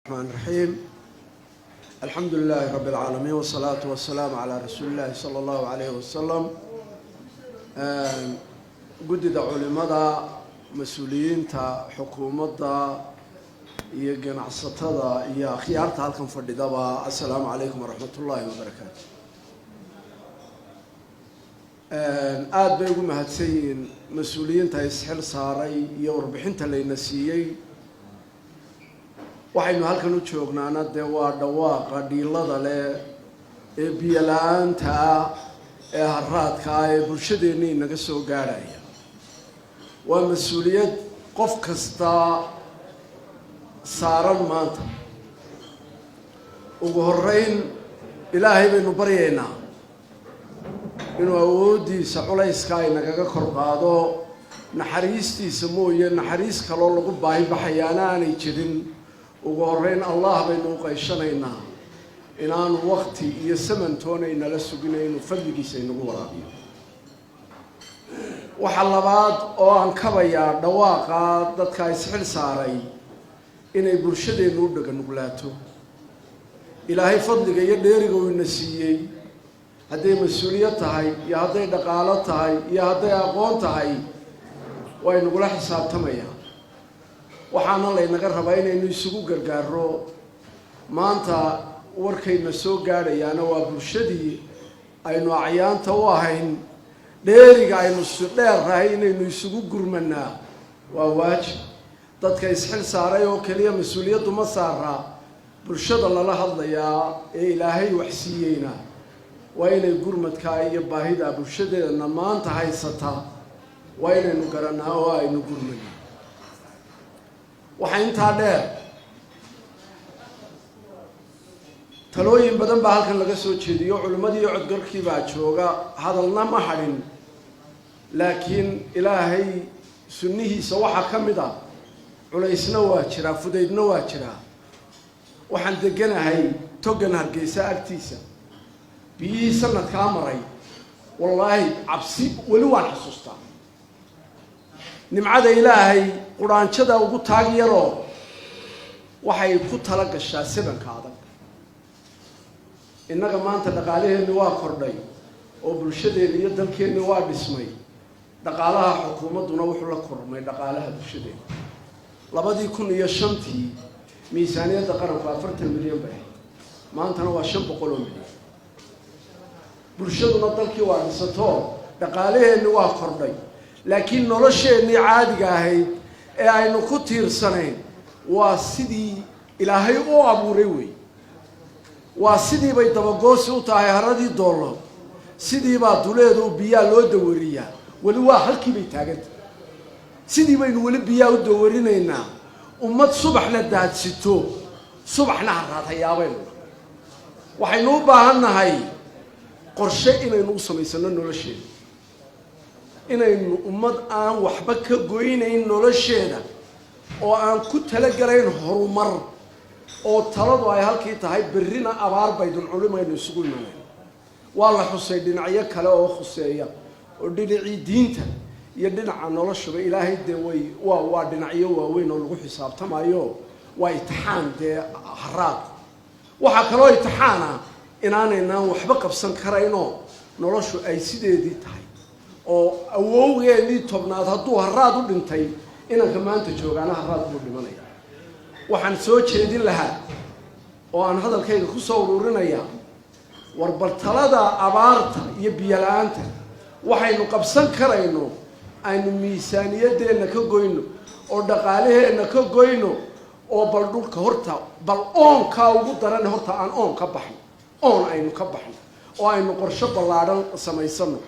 الرحمن الرحيم، الحمد لله رب العالمين، والصلاة والسلام على رسول الله صلى الله عليه وسلم. Guddida culimada, mas-uuliyiinta xukuumadda iyo ganacsatada iyo akhyaarta halkan fadhidaba, assalaamu calaykum waraxmat ullaahi wabarakaatu. Aada bay ugu mahadsan yihiin mas-uuliyiinta isxil saaray iyo warbixinta layna siiyey. Waxaynu halkan u joognaana dee waa dhawaaqa dhiilada leh ee biyo la-aanta ah ee haraadka ah ee bulshadeenni inaga soo gaadhaya. Waa mas-uuliyad qof kasta saaran maanta. Ugu horeyn, Ilaahay baynu baryaynaa inuu awooddiisa culayska ay nagaga kor qaado. Naxariistiisa mooye naxariis kaloo lagu baahi baxayaana aanay jirin. Ugu horeyn Allah baynu u qayshanaynaa inaanu wakti iyo samantoona inala sugina, inuu fadligiisa inagu waraabiyo. Waxa labaad oo aan kabayaa dhawaaqa dadka isxil saaray inay bulshadeennu u dhaga nuglaato. Ilaahay fadliga iyo dheeriga uu ina siiyey, hadday mas-uuliyad tahay iyo hadday dhaqaalo tahay iyo hadday aqoon tahay, waa inagula xisaabtamayaa. Waxaana laynaga rabaa inaynu isugu gargaaro. Maanta warkayna soo gaadhayaana waa bulshadii aynu acyaanta u ahayn. Dheeriga aynu si dheerrahay inaynu isugu gurmanaa waa waajib. Dadka isxil saaray oo keliya mas-uuliyaddu ma saaraa. Bulshada lala hadlayaa ee Ilaahay wax siiyeyna waa inay gurmadkaa iyo baahida bulshadeedna maanta haysata waa inaynu garanaa oo aynu gurmanaa. Waxaa intaa dheer, talooyin badan baa halkan laga soo jeediyo. Culimmadii iyo codgarkii baa jooga, hadalna ma hadhin. Laakiin Ilaahay sunnihiisa waxaa ka mid ah culaysna waa jiraa, fudaydna waa jiraa. Waxaan deganahay togan Hargeysa agtiisa. Biyihii sanadkaa maray, wallaahi cabsi weli waan xasuustaa. Nimcada Ilaahay quraanjada ugu taag yaroo waxay ku tala gashaa sabanka adag. Innaga maanta dhaqaalaheenni waa kordhay oo bulshadeenni iyo dalkeenni waa dhismay. Dhaqaalaha xukuumadduna wuxuu la kormay dhaqaalaha bulshadeena. 2005-tii miisaaniyadda qaranku 40 milyan bay ahayd, maantana waa 500 oo milyan. Bulshaduna dalkii waa dhisatoo dhaqaalaheenni waa kordhay, laakiin nolosheennii caadiga ahayd ee aynu ku tiirsanayn waa sidii Ilaahay u abuuray wey. Waa sidii bay dabagoosi u tahay haradii doollo, sidiibaa duleedu biyaa loo dawariyaa. Weli waa halkii bay taaganta, sidii baynu weli biyaa u dawarinaynaa. Ummad subaxna daadsito, subaxna haraadhayaabaynu. Waxaynu u baahan nahay qorshe inaynu u samaysano nolosheeda, inaynu ummad aan waxba ka goynayn nolosheeda oo aan ku talagelayn horumar oo taladu ay halkii tahay, berrina abaar baydun culimaynu isugu imanayn. Waa la xusay dhinacyo kale oo khuseeya oo dhinacii diinta iyo dhinaca noloshuba. Ilaahay dee way waa dhinacyo waaweyn oo lagu xisaabtamayo. Waa itixaan dee haraad. Waxaa kaloo itixaana inaanaynaan waxba qabsan karaynoo noloshu ay sideedii tahay, oo awowgeennii 10aad hadduu haraad u dhintay, inanka maanta joogaana haraad buu dhimanaya. Waxaan soo jeedin lahaa oo aan hadalkayga ku soo ururinaya: war bal talada abaarta iyo biyo la-aanta waxaynu qabsan karayno aynu miisaaniyaddeenna ka goyno oo dhaqaalaheenna ka goyno, oo bal dhulka horta bal oonkaa ugu daran horta aan oon ka baxno, oon aynu ka baxno oo aynu qorsho ballaadhan samaysano.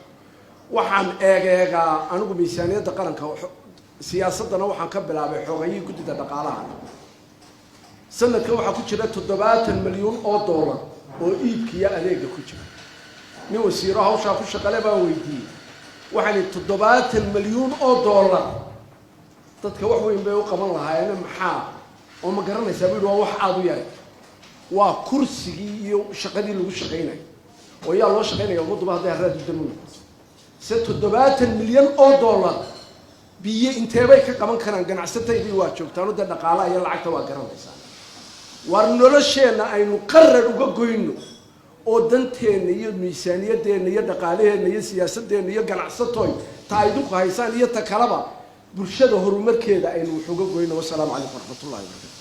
Waxaan eegeegaa anigu miisaaniyadda qaranka, siyaasaddana waxaan ka bilaabay xogayihii guddida dhaqaalaha. Sanadkan waxaa ku jira 70 milyuun oo dollar oo iibkiiyo adeega ku jira. Nin wasiiro hawshaa ku shaqale baan weydiiyey. Waxaan 70 milyuun oo dollar dadka wax weyn bay u qaban lahaayeen, maxaa oo ma garanaysaa? Bu yidhi, waa wax aada u yaray, waa kursigii iyo shaqadii lagu shaqaynayo. Oo yaa loo shaqaynaya ummadduba hadday haraad u damu noqoto? Se 70 milyan oo dollar biyo inteebay ka qaban karaan? Ganacsataydii waa joogtaano dee dhaqaalaha iyo lacagta waa garanaysaa. Waar nolosheenna aynu qarar uga goyno oo danteenna iyo miisaaniyadeenna iyo dhaqaalaheenna iyo siyaasadeenna iyo ganacsatoy ta idinku haysaan iyo ta kaleba, bulshada horumarkeeda aynu wax uga goyno. Wasalaamu calaykum waraxmatullahi wabarakatu.